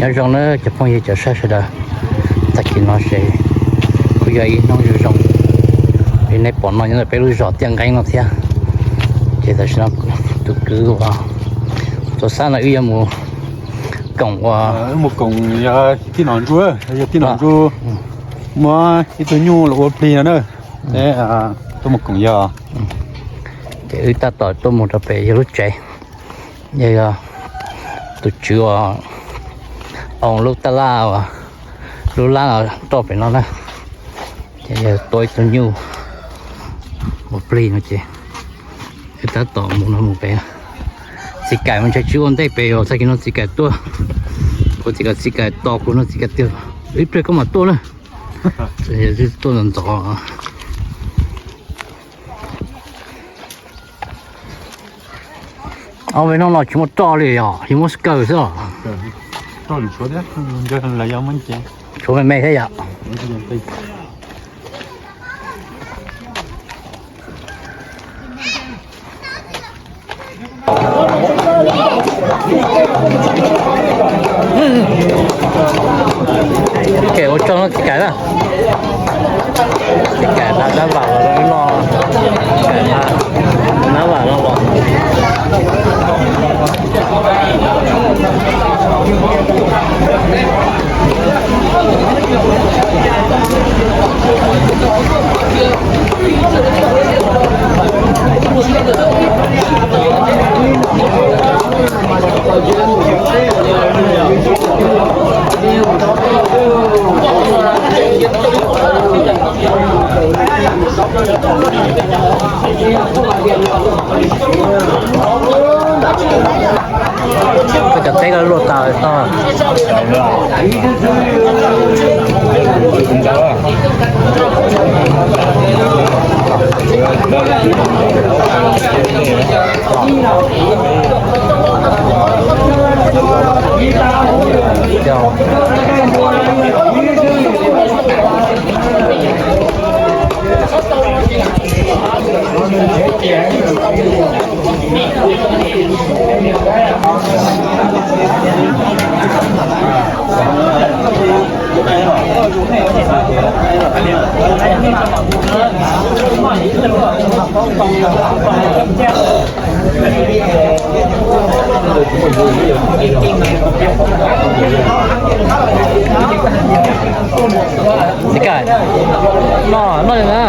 Nyob zoo na cov phooj ywg cov saib sawv daws, tag kis no ces kuj yog ib hnub zoo zoo li nej pom no nyob ntawm peb lub zos Tiaj Nqeeb no thiab. Ces tam sim no tus kwv uas tuaj sab no wb yuav mus koom ua, mus koom yog tij Nom Ntsuab, yog tij Nom Ntsuab muab ib tug nyuj los ua plig no na. Tuaj mus koom yog, ces wb tab tom tuaj mus rau pem yog lub tsev, yog tus tswv uas ua lub tab laj uas lub lab roj pem no na. Ces yog tua ib tug nyuj ua plig no ces wb tab tom mus no mus pem. Txiv Kaim mus ntshav tswb ua ntej pem os, tag kis no Txiv Kaim tuaj, kuv txiv kom Txiv Kaim tos kuv no Txiv Kaim tiag, ib pliag koj mam tuaj na. Tuaj ntxov. Ob peb hnub no tsis muaj roj li os, yuav muab kaw xwb os. Tshuav me me thiab yom. Kem ua tsaug no Txiv Kaim na. Txiv Kaim nqa nab vam los no, nab vam no los. Koj cov teb koj luaj tas tag. Txiv Kaim, noj noj li na.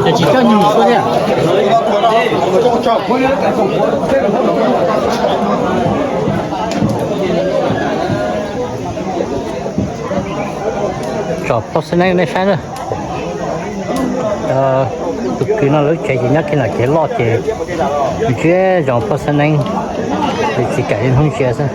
Ces tsis coj nyuj tuaj thiab. Tsom poj xab neeb nej saib na. Tus kwv no lub tsev ces nyob kiag nram kev loj ces ntsiag zog poj xab neeb, ces tsis kam li hnub ntsia xwb.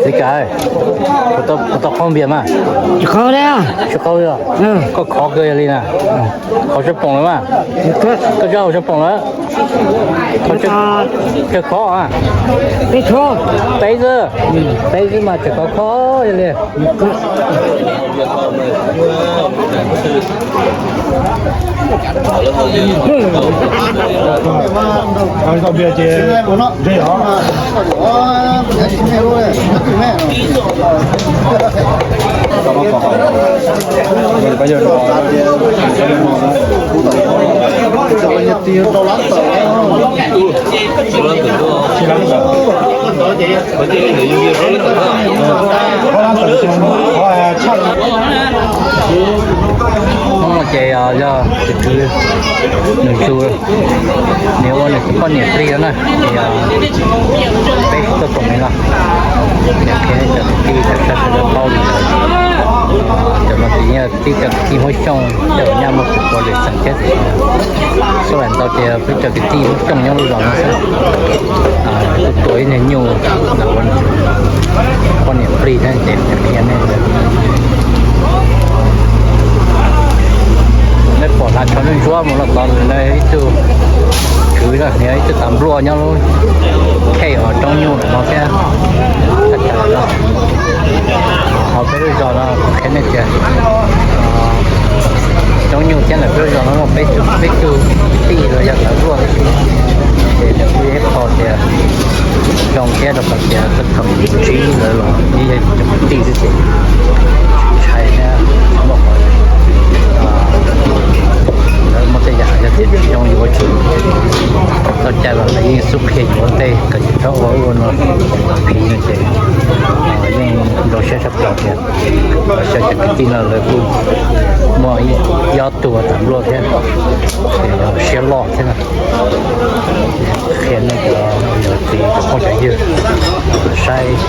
Li cas, puas tau qhov npias mas? Tsis qhov li. Tsis qhov li. Koj khov kawg li na. Haus sab poom lawm mas. Koj tsis haus sab poom lawm. Koj tsis khov a? Peb xwb, peb xwb mas tseem khov khov li. Hnub no ces yog tus kwv Nus Tsu, nws ua nws tus poj niam plig no na, ces peb tuaj koom nws no, nws qhia cov kwv tij cov saib sawv daws paub li ntawd. Cov no ces yog tib cov kwv tij Hmoob Xyooj coj nyaj muaj tus puav lws xeem thiab. Xub lam ntau ces peb cov kwv tij Hmoob Xyooj nyob lub zos no xwb. Kuv tuav ib niag nyuj los ua poj niam plig thiab ces qhia nej. Nej pom hnav tsho ntsuab mus los tod, nws ib tug kwv no, nws ib tug tas npluaj nyob lub khej hauv roob nyuj ntawm no thiab. Thaj tsam no hauv peb lub zos no kuv qhia nej tias roob nyuj thiab ntawm peb lub zos no muaj peb tug, peb tug tij los yog tas npluaj, ces nws kuj yog ib qho tias zoo thiab rau qhov tias txog thaum ntsib lawv los ib yam cov kwv tij xwb ces ntshai thiab muaj qhov lawv muaj tej yam yog tias tsis zoo yuav tsis tau cai los lawv yeej xub qhia yuav tej kom tsis txhob ua ua no phiv no ces yeej zoo siab tshaj plaws tias xyov cov kwv tij no lawv kuj muaj ib ob tug tas npluaj thiab, ces siab loj thiab na. Qhia nej cov niam txiv cov phooj cov ywg saib.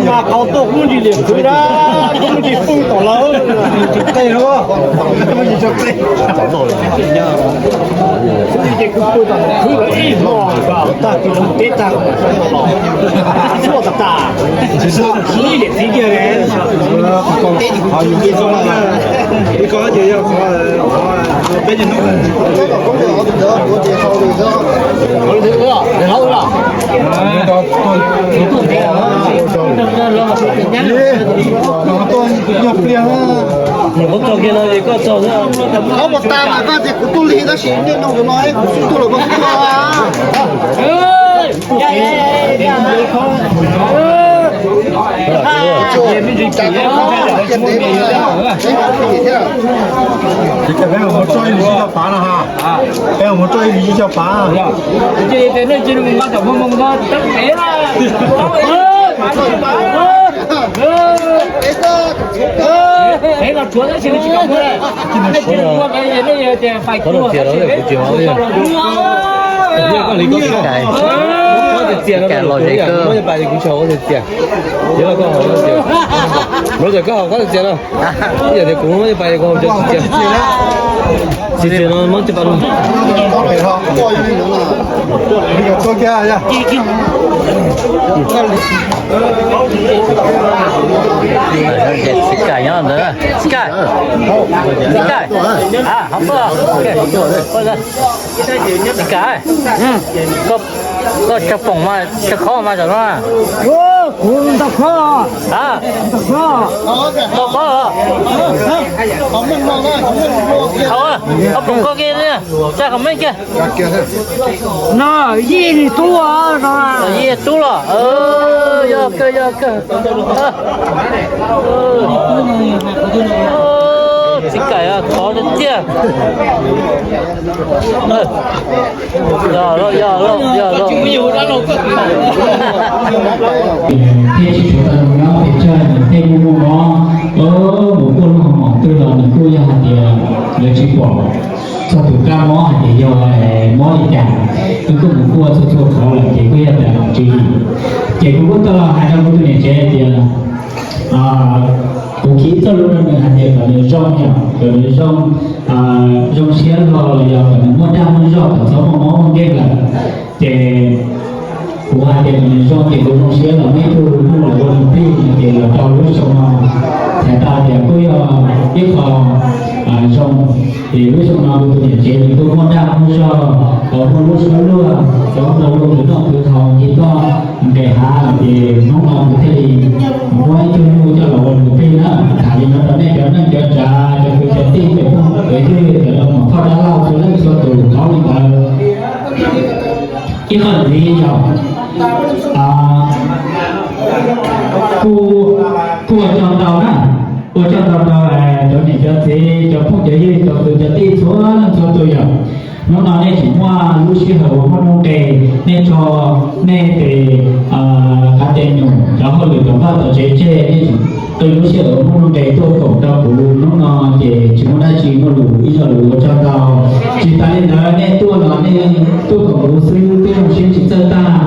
Mas qhov tuaj kuj tsis liam khwv na, kuj tsis pw tom lawv. Tsis tso qe, tsis tso qe. Ces kuv pw tom khwv ib hmo, tag kis los teb tag, suaj tas tas. Ib liam txiv kiag. Ib koj ces yog peb hnub. Qhov puas tas mas koj tias kuv tuaj lig tab sis nej nug tus no kuv xub tuaj los koj xub tuaj. Peb mus tso ib lwm ib co pav no ha. Peb mus tso ib lwm ib co pav. Qhov no tias los kuv tsis hov li. Koj li koj txias, koj txias los zem kawg. Muab cov pas kuv tsis hov koj txias. Muab cov koj hov koj txias no. Ib yam tias kuv muab cov pas kuv hov cov txias. Txias txias no muab cov pas no. Txiv Kaim nyob ntawd, Txiv Kaim, Txiv Kaim, a, hov koj, Txiv Kaim, koj Koj tsa poom mas tsa khob mas tam no na. Kuv ntau khob. A, ntau khob. Ntau khob. Hauv, hauv poom koj kiag, tsa qhov meej kiag. No yij tub no. Yij tub los. Yog kawg, yog kawg. Txiv Kaim khov tiag tiag. Yog lauj, yog lauj, yog lauj. Thiaj tsis tshuav tau nyob pes tsawg, nws thiaj muaj muaj mob. Mus kuaj lub hoo maum twg los nws kuj yog hais tias lawv tsis pom txog tus kab mob hais tias yog mob li cas. Nws kuj mus kuaj txhua txhua qhov lawm ces kuj yog tias tsis yim. Ces kuv kuj tau los hais rau kuv tus niam tsev hais tias kuv khij txoj lus rau nws hais tias kom nws zoo, kom nws zoo, zoo siab hlo los yog kom nws muaj dag muaj zog kom txhob muaj mob muaj nkeeg lawm. Ces kuv hais tias kom nws zoo ces kuv zoo siab los muaj ib tug muaj los ua nws plig no ces los rau lub xyoo no, hais tau tias kuj yog ib qho zoo. Ces lub xyoo no kuv tus niam tsev nws kuj muaj dag muaj zog, muaj lub suab luag, cov nrog luag khwv noj khwv haus nce toj nqes hav, ces hnub no kuv thiaj li muab ib tug nyuj coj los ua nws plig na. Tham li no rau nej cov neej cov tsav, cov kwv cov tij, cov phooj cov ywg, cov los mus thoj dab laug txhua leej txhua tus paub li ntawd. Ib qho ntxiv yog kuj ua tsaug ntau na, ua tsaug ntau rau cov niam cov txiv, cov phooj cov ywg, cov kwv cov tij txhua leej txhua tus yom. Hnub no nej tseem muaj lub sij hawm uas muaj nuj nqis, nej tso nej tes qav tes nyuam, cov hauj lwm tom vaj tom tsev tseg, nej tseem qee lub sij hawm uas muaj nuj nqis tuaj koom rau kuv hnub no, ces tsis muaj dab tsi, muaj lus ib zaug lus ua tsaug ntau. Tsis tas li ntawd nej tuaj los nej tuaj koom kuv xwb twb zoo siab tsis txawj tag.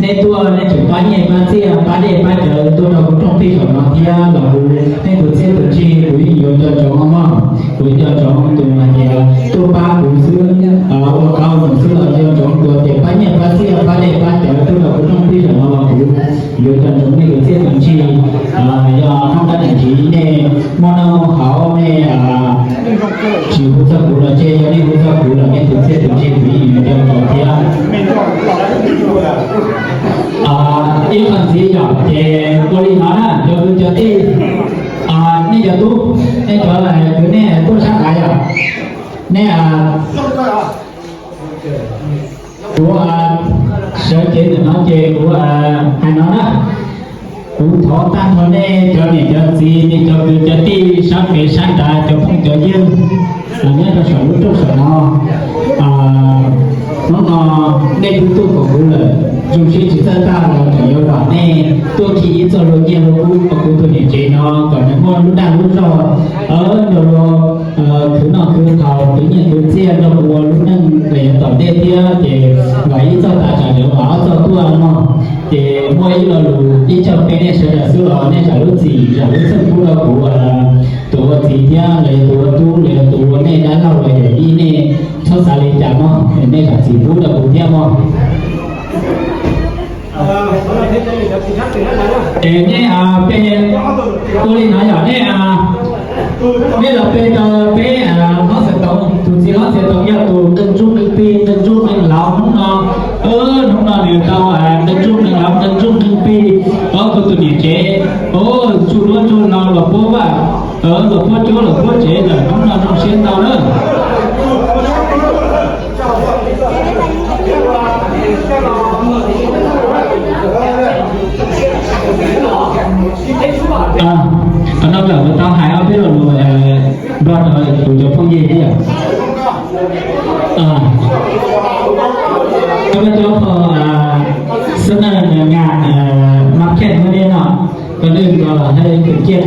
Nej tuaj nej tseem pab nyiaj pab txiaj pab dej pab cawv tuaj rau kuv rooj plig saum no thiab los kuv, nej tus txiaj tus ntsig kuv yeej yuav nco ntsoov mog. Kuv nco ntsoov tus hais tias tuaj pab kuv xwb, ua qauv mus xwb los nco ntsoov tus tias pab nyiaj pab txiaj pab dej pab cawv tuaj rau kuv rooj plig saum no los kuv yuav nco ntsoov nej tus txiaj tus ntsig. Yog hnub qab nag ntxiv nej muaj noj muaj haus nej tsis hu txog kuv los tseg, yog nej hu txog kuv los nej tus txiaj tus ntsig kuv yeej yuav nco ntsoov thiab. Ib qho ntxiv yom, ces ua li no na cov kwv cov tij, nej cov tub, nej cov kwv nej tuaj sab nraud yom, nej, kuv sawv cev ntawm no ces kuv hais no na. Kuv thov tag nrho nej cov niam cov txiv, nej cov kwv cov tij sab pem sab nrad, cov phooj cov ywg nyob rau saum lub rooj saum no. Hnub no nej twb tuaj koom kuv lawm, zoo siab tsis txawj tag los tseem yuav vam nej tuaj khi ib txoj hlua nyiaj hlua kub rau kuv tus niam tsev no kom nws muaj lub dag lub zog, nrog luag khwv noj khwv haus, khwv nyiaj khwv txiaj, nrog kuv ua lub neej los yuav tom ntej thiab. Ces vam ib txoj tas tsam ntswv vam ob txoj tuaj no. Ces muaj ib lo lus ib tsoom peb nej sawv daws xwb los nej zam lub txim zam lub txim pub rau kuv tus ua txiv thiab los yog tus ua tub los yog tus ua nej dab laug los yog ib nej txhob xav li cas mog, nej zam txim pub rau kuv thiab mog. Es nej peb ua li no yog nej, nej los pe rau peb hlob Xeev Toov, tus txiv hlob Xeev Toov yog tus nqeeg ntsuj nqeeg plig nqeeg ntsuj nqeeg laus hnub no. Hnub no nws tau nqeeg ntsuj nqeeg laus nqeeg ntsuj nqeeg plig, kuv tus niam tsev, tsuj duab tsuj no los puab vaj, los puab cuab los puab tsev lawm, hnub no zoo siab ntau na. Qhov no lawm kuv tau hais ob peb lo lus nrog rau kuv cov phooj ywg thiab. Koj cov phooj ywg, xab naj nga mab khej muab nej no, koj lwj ko los haj lwj khwv ciaj,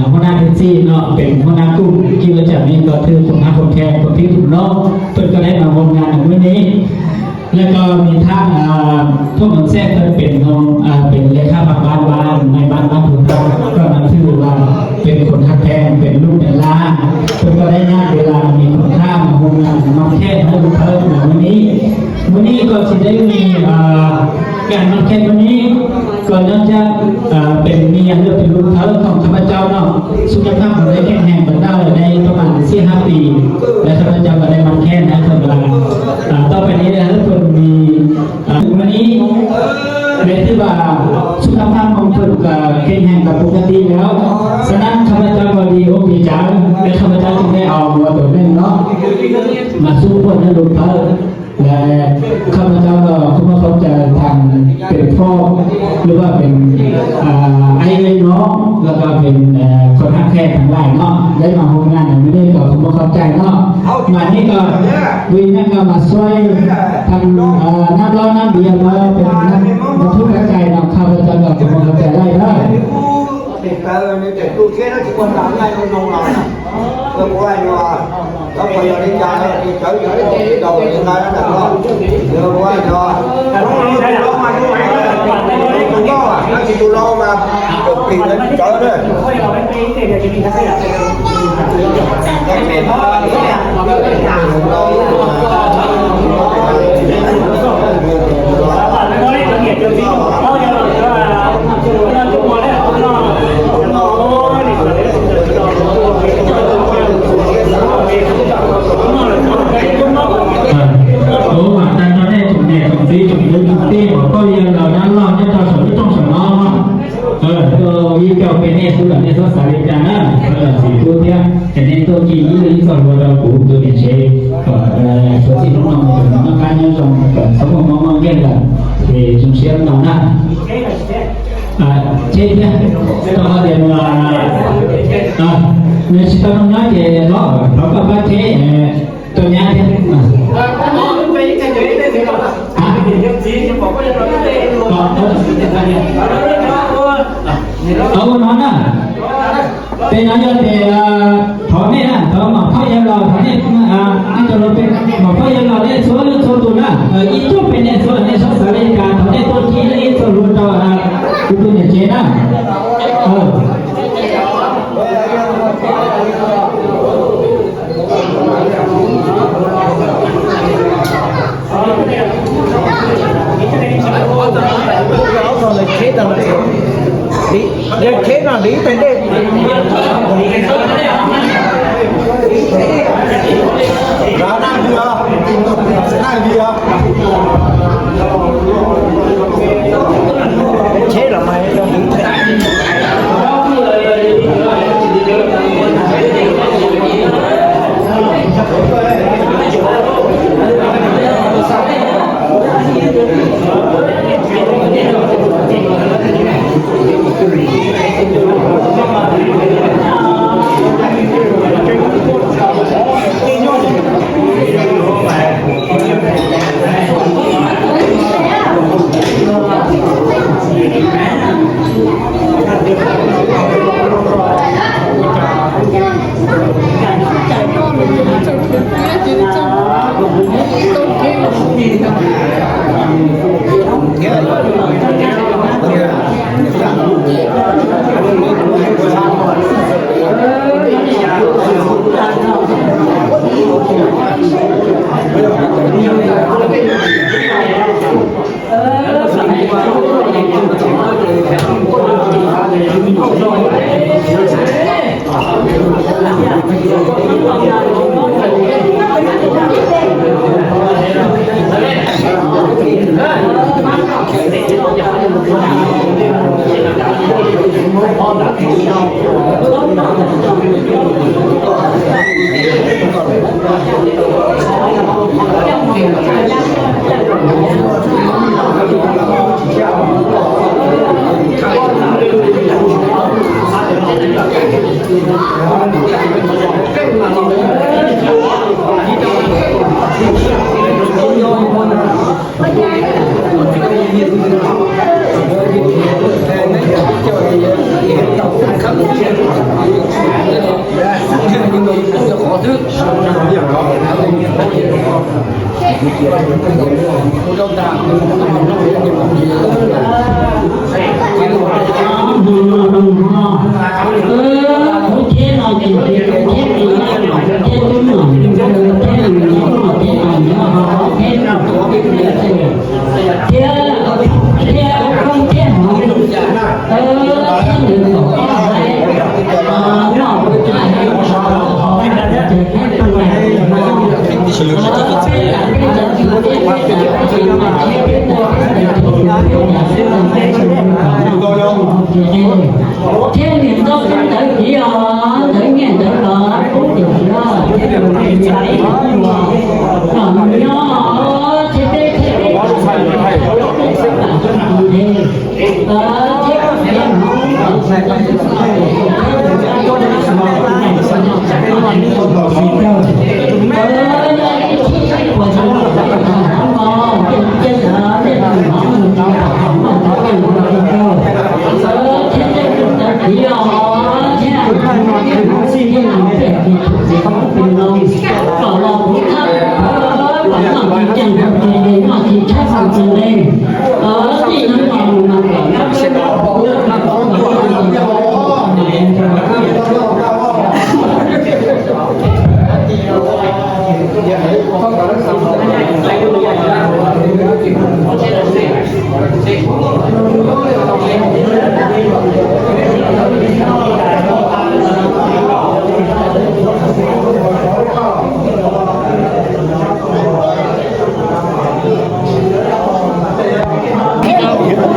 huab nab thwj txij no pem huab nab kuj kij laj tsam nej ko thwj khoom hab khoom khe khoom thib khoom noj, peb ko dai mas huam nga nws muaj nej. Lawv ko mis thab phoj mos txhej thawj pem no, pem le khab pab pab pab nai pab pab thum thab, koj nab thwj los pem khoom hab khe pem lub pem lab, peb ko dai nyab pem las mis khoom thab mas huam nga nws mab khej hab lwj thawj nws muaj nej. Muaj nej ko tsis dai mis ga mab khej muaj nej ko nyob tsab pem mis yam lwj pem lub thawj khoom khab pab caub no, xub khab pab khoom dai kheej heev pab daj lawm dai rau mas xij hab pis, dai khab pab caub ko dai mab khej hab khoom las tau pem nej dai hab khoom mis. แบบปกติแล้ว ฉะนั้นข้าพเจ้าก็ดีอกดีใจ และข้าพเจ้าจึงได้เอาวัวตัวหนึ่งเนาะ มาสู้พวกนั้นลงเตอร์ และข้าพเจ้าก็ขอบพระคุณทางเป็นพ่อ หรือว่าเป็น อ่า ไอ้เอ้ยน้อง แล้วก็เป็น เอ่อ คนฮักแท้ทั้งหลายเนาะ ได้มาร่วมงานในวันนี้ก็ขอบพระคุณเนาะ วันนี้ก็วินนั่นก็มาช่วยทาง เอ่อ น้ำร้อนน้ำเบียร์มาเป็นนักบรรทุกกระจายนำข้าพเจ้าก็ขอบพระคุณหลายเนาะ Tes taw ne tes tu thiab no tsis ua nram nqaij ua zoo los, ua ua yog, tau pos yog li cas no ces tawv yog ib tug tsis tau li nqaij no nram no, ua ua yog, tus no mas tus no, tus no mas tus plis tawv na. Kuv mam tag nrho nej tus niam tus txiv tus kwv tus tij uas koj yawg los dab loj nyob rau saum lub rooj saum no. Tuaj ib co peb nej xwb los nej txhob xav li cas na, koj los txiv tub thiab ces nej tuaj ci ib lub ib txoj hlua rau kuv tus niam tsev kom suav txij hnub no mus noj qab nyob zoo, kom txhob muaj mob muaj nkeeg lawm, ces zoo siab ntau na. Cheb thiab, rau qhov tias nws tsis tau noj nyob ces los thov koj pab cheb rau nyab thiab. Ua no na, peb no yog tias thov nej na, thov mam phauj yawg los, thov nej, nej cov hluas peb mam phauj yawg los nej txhua leej txhua tus na, ib tug peb nej txhua nej txhob xav li cas, thov nej tuaj ci ib txoj hlua rau kuv tus niam tsev na. Kheb no li tes dej. Kheb los mas.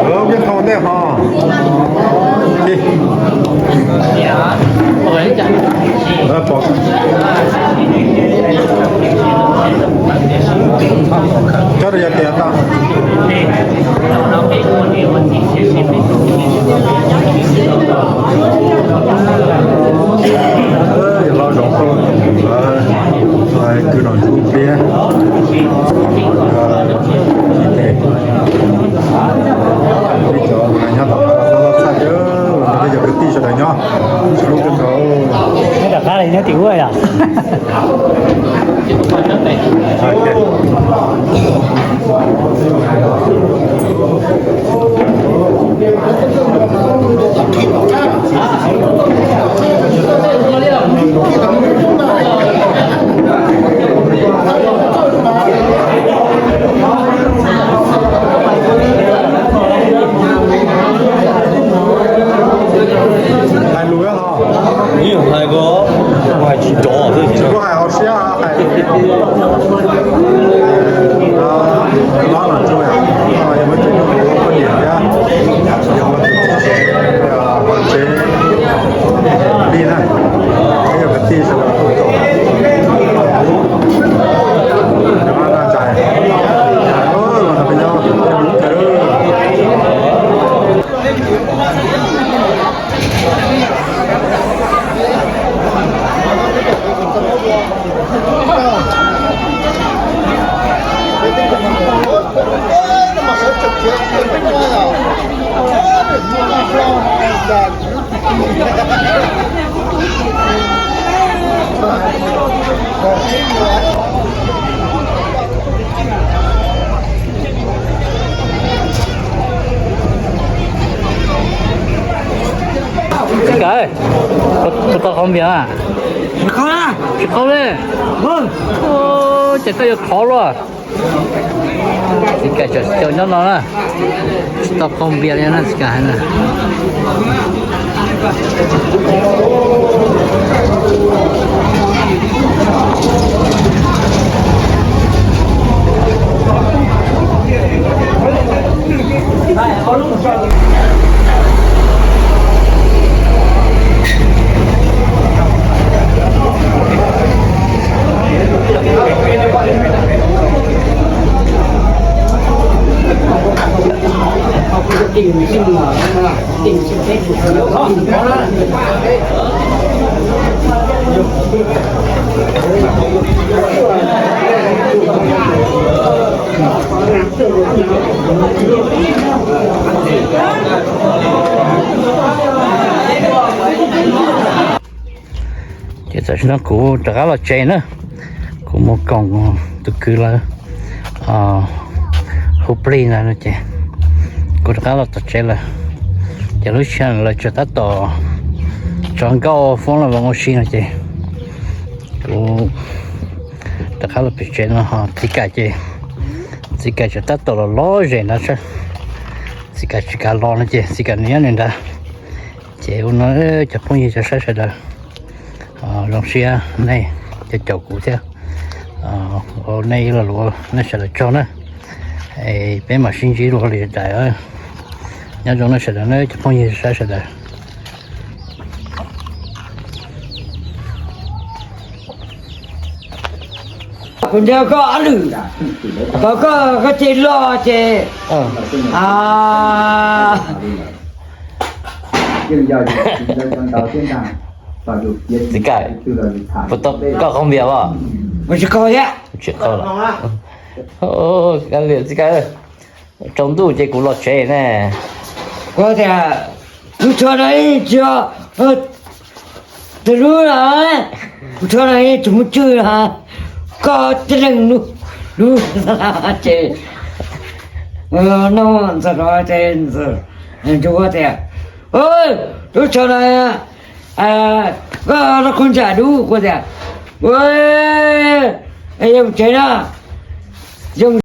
Ơ, peb thau tej ho. Tiv. Ơ, pom. Cov rau yog tias tau. Yog los zoo rau lawv kwv nom ntsuj piab. Ib cov nyob tom qab los txhaj txhaj, los peb cov kwv tij sawv daws nyob ib lub twg nkaus. Nyob tom qab li nyob tim ub yom. Hais lus los? Ib yam hais ko, hais tsis nrov xwb. Tsis paub hais hauv siab hais. Los no tsuas yog muaj ib tug poj niam thiab yog tus tsev, poj tsev li na, yog kwv tij sawv daws tuaj txog. Cov no na ntshai, los no peb nyob tus peb lub kawg. Txiv Kam, puas tau qhov npias? Tsis qhov li. Ces koj yuav khov luaj. Txiv Kam tseem caum nyob no na. Tsis tau qhov npias li na txiv Kam hais na. Ces tam sim no kuv rov qab los tsev na, kuv mus koom tus kwv lawv hu plig ntawd no ces kuv rov qab los tom tsev lawm. Ces lub sij hawm lawv tseem tab tom tso nkauj foob los ua si no ces kuv rov qab los pem tsev no ho txiv Kam ces txiv Kam tseem tab tom los lom zem ntawd. Txiv Kam tsis kam los no ces txiv Kam nws nyob nws nrad. Ces ua no cov phooj ywg cov saib sawv daws, zoo siab nej cov caum kuv thiab. Ua nej ib lo lus ua nej sawv daws tsaug na. Peb mam sib ntsib dua li daim. Nyob zoo nej sawv daws na cov phooj ywg saib sawv daws. Kuv ntiav koj ob lwm, kom koj, koj ces los ces, a, Txiv Kab, koj qaub npias as? Tsis qaub thiab. Txiv Kab, tsaus ntuj ces kuv los tsev ne. Kuv tias, lub tsho no tsis yog tus lub los, lub tsho no tsis muaj tswj los, koj tib leeg lub, lub ces no ntxawm no ces ntxawm tias, lub tsho no, koj los khaub ncaws dub. Kuv tias, yoo tsev na, yoo